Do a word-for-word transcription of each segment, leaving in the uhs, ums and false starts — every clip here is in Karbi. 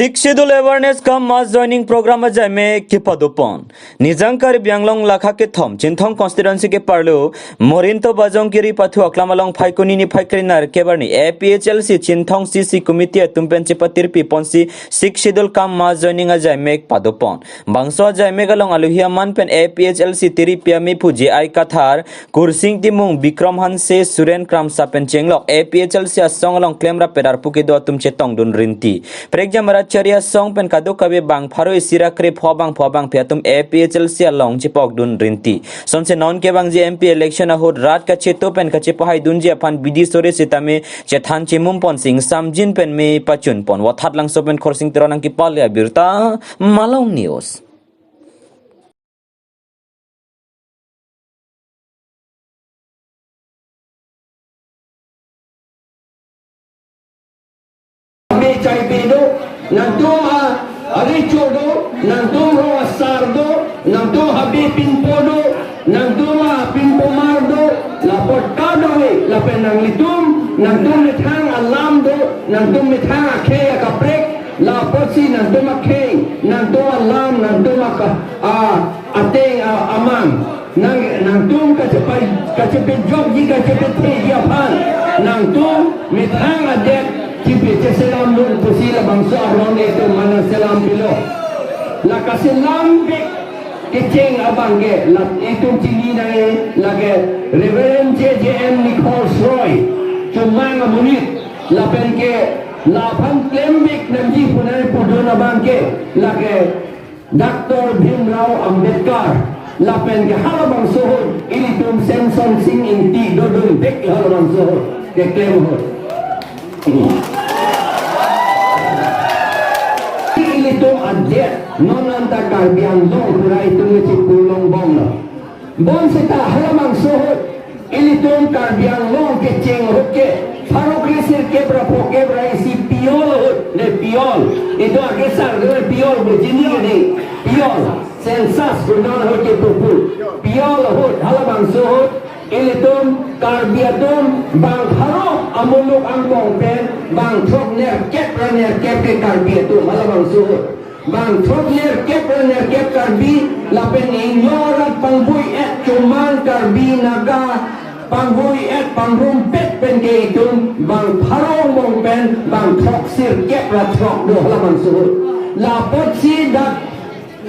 Sixth Schedule Awareness cum Mass Joining Program ajaimek kepadopon. Nijang Karbi Anglong lakha kethom Chinthong Constituency ke-arlo Morinto Bajong Kiri Pathu Aklam along Phaikuni niphai kre-nerkep arni A P H L C Chinthong C C Committee atum pen chepatirpi ponsi Sixth Schedule cum Mass Joining ajaimek padopon. Bangso ajaimek along alohi aman pen A P H L C tiripi amephu J I Kathar, Kursing Timung, Bikram Hanse, Suren Kramsa pen chenglok A P H L C asong along klemrap pedarpu kedo atum chetongdun rinti. Prekjam rat chari asong pen kadokave bang pharo isi ra krepho abangpho abangphi atum A P H L C along chepokdun rinti. Sonse non kevangji M P election ahut rat kacheto pen kachepahaidunji aphan bidi sore sitame chethan chemum ponsi ingsamjin pen me pachun pon. Vothatlangso pen Khorsing Teron nangkepale abirta, Malong News. Mechai pedo, nangtum ha arecho do, nangtum rong asar do, nangtum ha bepinpo do, nangtum ha pinpomar do, lapot kadokave, lapen nanglitum, nangtum methang alam do, nangtum methang akhei akaprek, lapotsi nangtum akhei, nangtum alam, nangtum aka, a, ateng, a, amang. Nang, nangtum kachepai, kachepejokji, kachepetheji aphan. Nangtum methang adet, chepe cheselamdun pusi labangso aron itum mana selam pilo. La kaselam pik kecheng abang ke, la itum chini nang-e, lake Reverend J J M Nichols Roy, Chomang amonit, lapen ke, laphan klem pik nangji punai pudun abang ke, lake Doctor Bhimrao Ambedkar, lapen ke halabangso ahut, ilitum Semson Sing Ingti dodun pik halabangso ahut, keklem ahut. Ilitum adet, non anta Karbi Anglong pura itum ngechi pulong bomlo. Bonseta halabangso ahut, ilitum Karbi Anglong kecheng ahut ke, pharo kre sirkep ra phokep ra isi piyol ahut, ne piyol. Itum akesar ne piyol, bujini gini, piyol. Census kunon ahut ke pupu. Piyol ahut, halabangso ahut, ilitum Karbi atum bang pharo amuluk angbong pen, bang throknerkep ra nerkep ke Karbi atum, halabangso ahut. Bang throknerkep ra nerkep Karbi, lapen inglong arat pangvui-et Chomang Karbi Naga, pangvui-et pangrumpet pen ke itum, bang pharo angbong pen, bang throksirkep ra throk do halabangso ahut. Lapotsi dak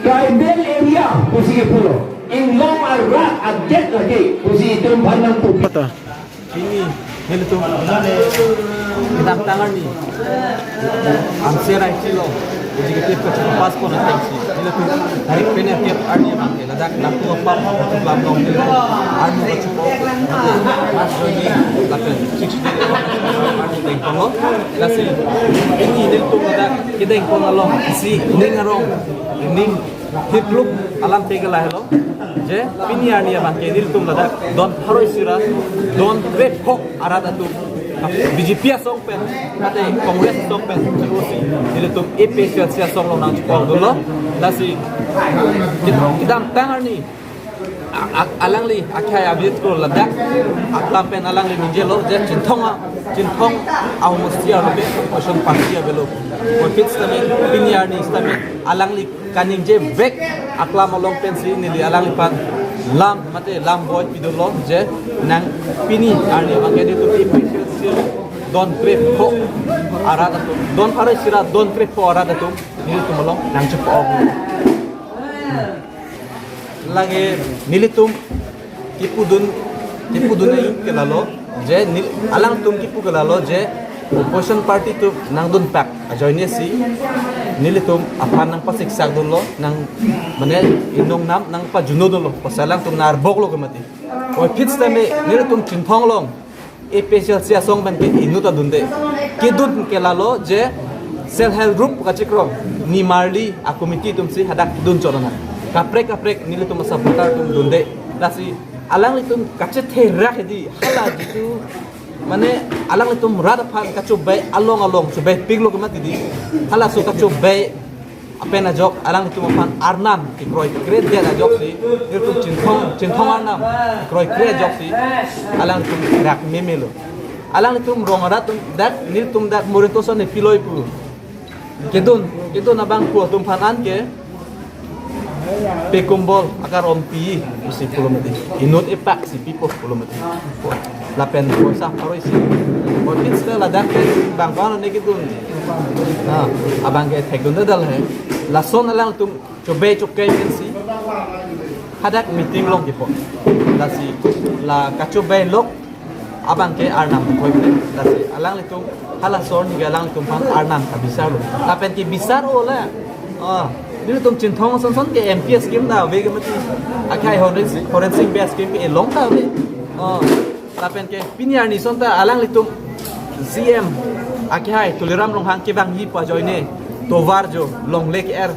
tribal area pusi kepulo. Inglong arat adet lake pusi itum aphan nangpu. Pini, nelitum kedamtang arni, amsera isi lo, executive kachepass pon atengsi, nelitum tarik penerkep arni abang ke ladak nangtum apap, nangtum lam long nelitum armu kachepo, mas joining, lapen sixty armu dengpon lo, lasi, pini nelitum ladak kedengpon along, isi ning arong, ning Hipluk alam te ke lahelo, je pini arni abang ke nelitum ladak don pharo isi ra don krepho arat atum B J P asong pen, mate Congress asong pen, terus nelitum A P H L C asong along nangchepokdunlo, lasi kedamtang arni a-, a-, alangli akhai abit ko ladak aklam pen alangli ningjelo, je Chinthong a, Chinthong ahomosti arlo ke opposition party avelo. Puvoiphit sitame pini arni sitame alangli kaningjevek aklam along pensi neli alangliphan lam mate lam boi pidunlo je nang pini arni abang ke nelitum A P H L C don krepho arat atum, don pharo isi ra don krepho arat atum nelitum along nangchepok. Lake nelitum kipudun, kipudun ain ke lalo, je nel-, alangtum kipu ke lalo, je opposition party atum nangdunpak ajoinesi nelitum aphan nangpasiksakdunlo, nang mane inong nam nangpajunodunlo, pusi alangtum nang-arboklo ke mati. Puvoiphit sitame nelitum Chinthong along A P H L C asong pen ke inut adunde. Kedun ke lalo je self help group kachekroi nimarli a-committee atumsi hadak dun chorona. Kaprek kaprek nelitum a-supporter atum dunde. Lasi alanglitum kachetherak hedi, hala jitu mane alanglitum rat aphan kachobai along along chobaipiklo ke mati di. Halaso kachobai apen ajok alanglitum aphan arnam kekroikredet ajoksi, nelitum Chinthong, Chinthong arnam kekroikre ajoksi, alanglitum rak memelo. Alanglitum rong arat atum dak, nelitum dak Morinto ason ne piloi pu. Kedun, kedun abang pu atum aphan an ke pe kumbol akar om pi pusi pulo mati. Inut epak si pipo pulo mati. Lapen poisa pharo isi. Motin sita ladak ke bang bang ne kedun. Na, abang ke thekdun dadal he. Lason alangtum chobe choke pensi hadak meeting long kipo. Lasi la kachobe lok abang ke arnam koi pen. Lasi alanglitum hala son ke alanglitum aphan arnam kabisar lo. Lapen kebisar-o la. Ah, nelitum Chinthong ason son ke M P scheme ta ave ke mati. Akhai Horen Sing, Horen Sing Bey scheme ke elong ta ave. Ah, lapen ke pini arni son ta alanglitum C M akhai Tuliram Ronghang kevangji pu ajoine tovar jo longle ke-er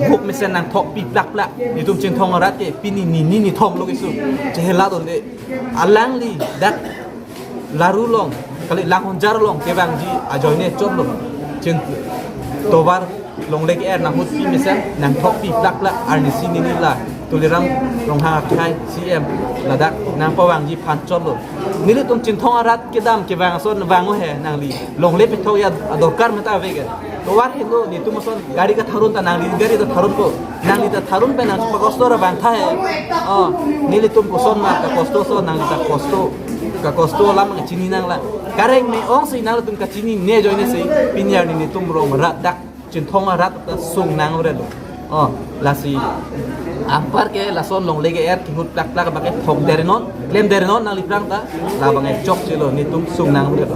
buk mesen nangthok pi plak plak. Nelitum Chinthong arat ke pini ni ni ni thom lo kesu chehela donde. Alangli dak Laru along, kali Langhonjar along kevangji ajoine chotlo. Chin tovar longle ke-er nanghut pi mesen nangthok pi plak plak arnisi neli la Tuliram Ronghang akhai C M ladak nangpavangji aphan chotlo. Nelitum Chinthong arat kedam kevang ason vang-o he nangli. Longle pethok ya adorkar meta ave ke. Tovar helo nelitum ason gari katharun ta nangli gari ta tharun ko. Nangli ta tharun pen nangpakosto ra bang tha he. Oh, nelitum koson ma kakosto so nangli ta kosto. Kakosto alam kachini nanglang. Kareng me-ong si nangtum kachinine ajoine si pini arni nelitum rong rat dak Chinthong arat ta sung nang ure lo. Oh, lasi anpar ke lason longle ke-er kehut plak plak abang ke thok dere non, klem dere non nangli aphrang ta labang ke chokche lo nelitum sung nang ure lo.